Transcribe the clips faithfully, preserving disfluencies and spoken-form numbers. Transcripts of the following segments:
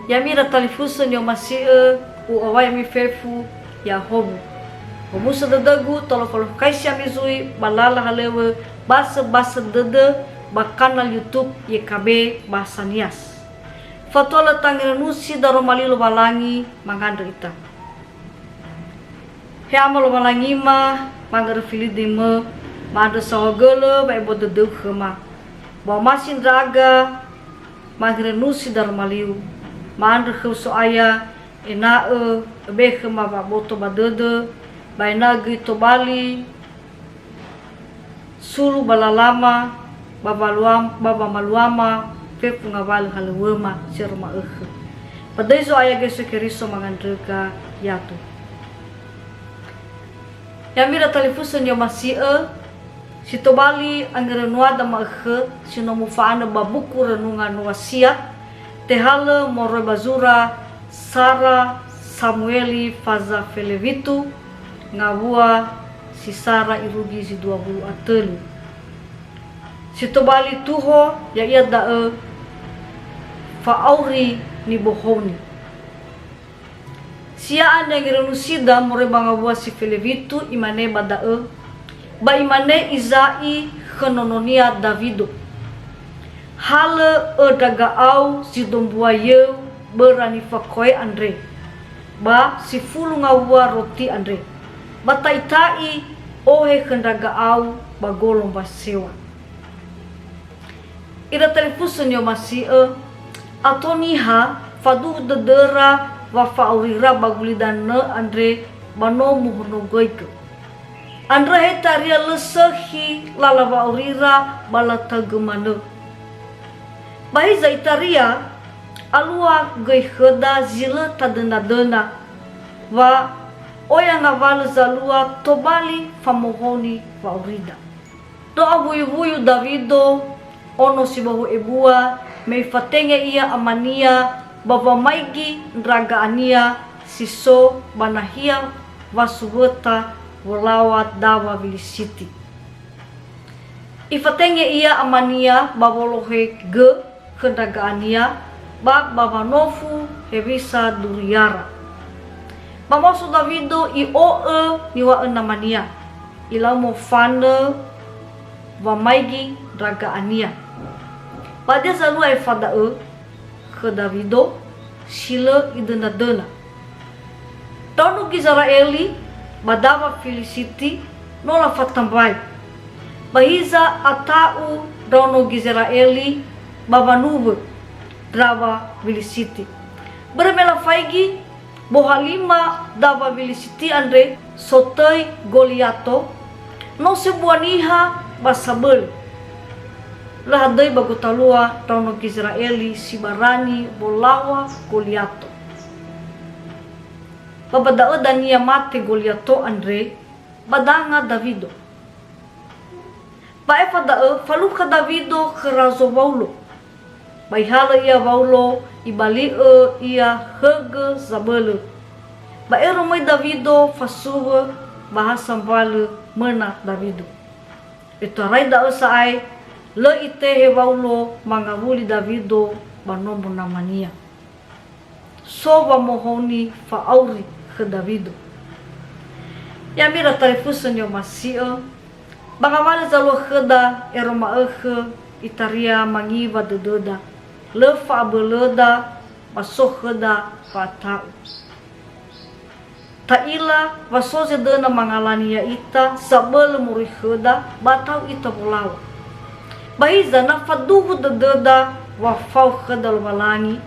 Ya'ami ira talifusö ni'omasi'ö, u'owai ami fefu, ya'ahowu. Omuso dödögu, tolo falukhaisi ami zui ba lala halöŵö basöbasö dödö ba kanal YouTube Y K B Bahasa Nias. Fatua lö tangerenusi daroma li Lowalangi mangandrö ita. He Ama Lowalangima, mangandrö filidimö, ma'andrö saohagölö wa'ebua dödöu khöma. Ba omasi ndra'aga mangerenusi daroma liu, ma'andrö khöu So'aya, ena'ö öbe'e khöma wa'aboto ba dödö, ba ena'ö göi tobali sulu ba lalama, ba waluam-, ba wamaluama fefu ngawalö halöŵöma si aroma'ökhö. Ba döi Zo'aya Yesu Keriso mangandröga ya'ahowu. Ya'ami ira talifusö ni'omasi'ö, si tobali angerönuada ma'ökhö si no mufa'anö ba buku Renungan Wasiat, tehalö moroi ba zura sara Samueli faza felewitu, ngawua si sara irugi zi dua wulu a tölu. Si tobali tuho, ya'ia da'ö fa'auri nibohouni. Sia'a ni'angerönusida moroi ba ngawua si felewitu, imane ba da'ö, ba imane Iza'i khö nononia Dawido, "Halö õ ndra'ugö zi dombua yöu böra nifakoe andre, ba si fulu ngawua roti andre, ba ta'ita'i ohe khö ndra'ugö ba golo mbaseŵa." Ira talifusö ni'omasi'ö, ato niha faduhu dödöra wa fa'aurira ba gulidanö andre ba no muhonogöigö. Andrö he itaria lö sökhi lala wa'aurira ba lataugö manö. Ba hiza itaria, alua göi khöda zi lö tadönadöna, wa oya ngawalö zalua tobali famohouni wa'aurida. No awuyuwuyu Dawido, ono si bohu ebua, me ifatenge ia amania ba wamaigi ndra'ugönia si so ba nahia wasuwöta wolaŵa daŵa Wilisiti. Ifatenge ia amania ba wolohe gö khö ndra'ugönia, ba, ba wanofu hewisa duriara. Ba maoso Dawido i'o'ö niŵa'ö namania, ilau mofanö wamaigi ndra'ugönia. Ba hadia zalua aefa da'ö khö Dawido si lö idönadöna. Ndraono Gizera'eli ba daŵa Filisiti no lafatambai. Ba hiza ata'u ndraono Gizera'eli ba wanuwö ndra'ugö Wilisiti. Börö me lafaigi bohalima daŵa Wilisiti andre sotöi Goliato, no sebua niha ba sabölö. Lö hadöi ba gotalua ndraono Gizera'eli si barani wolaŵa Goliato. Ba ba da'ö dania mate Goliato andre, ba danga Dawido. Ba aefa da'ö falukha Dawido khö Razo Waulo. Ba ihalö ia Waulo, ibali'ö ia högö zabölö. Ba ero möi Dawido fasuwö, ba ha sambalö möna Dawido. Ötarai da'ö sa'ae, lö itehe Waulo mangawuli Dawido ba nomo namania. So wamohouni fa'auri khö Dawido. Ya'ami ira talifusö ni'omasi'ö, ba ngawalö zalua khöda ero ma'ökhö itaria mangiwa dödöda, lö fa'abölöda, ba so khöda fa'ata'u. Ta'ila wa so zedöna mangalani ya'ita sabölö moroi khöda ba ata'u ita wolaŵa. Ba hiza, na faduhu dödöda wa fao khöda Lowalangi,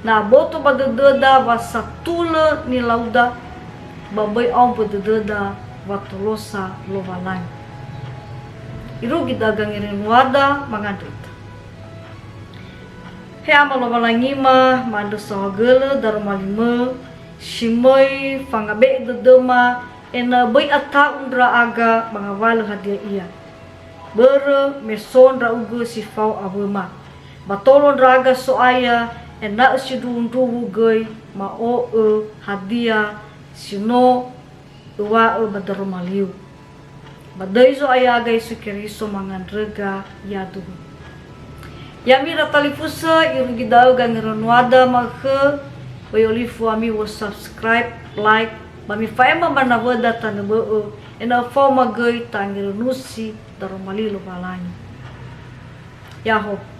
na aboto ba dödöda wa satulö nilauda, ba böi aombö dödöda wa tolosa Lowalangi. Irugi da'ö gangerenuada mangandrö ita. He Ama Lowalangima, ma'andrö saohagölö daroma limö, si möi fangabe'e dödöma ena'ö böi ata'u ndra'aga ba ngawalö hadia ia. Börö me so ndra'ugö si fao awöma. Ba tolo ndra'aga So'aya ena'ö sindruhundruhu göi ma'o'ö hadia si no öŵa'ö ba daroma liu. Ba döi Zo'aya aga Yesu Keriso mangandröga ya'aduhu. Ya'ami ira talifusö, irugi da'ö gangerönuada ma'ökhö, böi olifu ami wo subscribe, like, ba mifa'ema ba nawöda tanö bö'ö, ena'ö faoma göi ta'angerönusi daroma li Lowalangi. Ya'ahowu.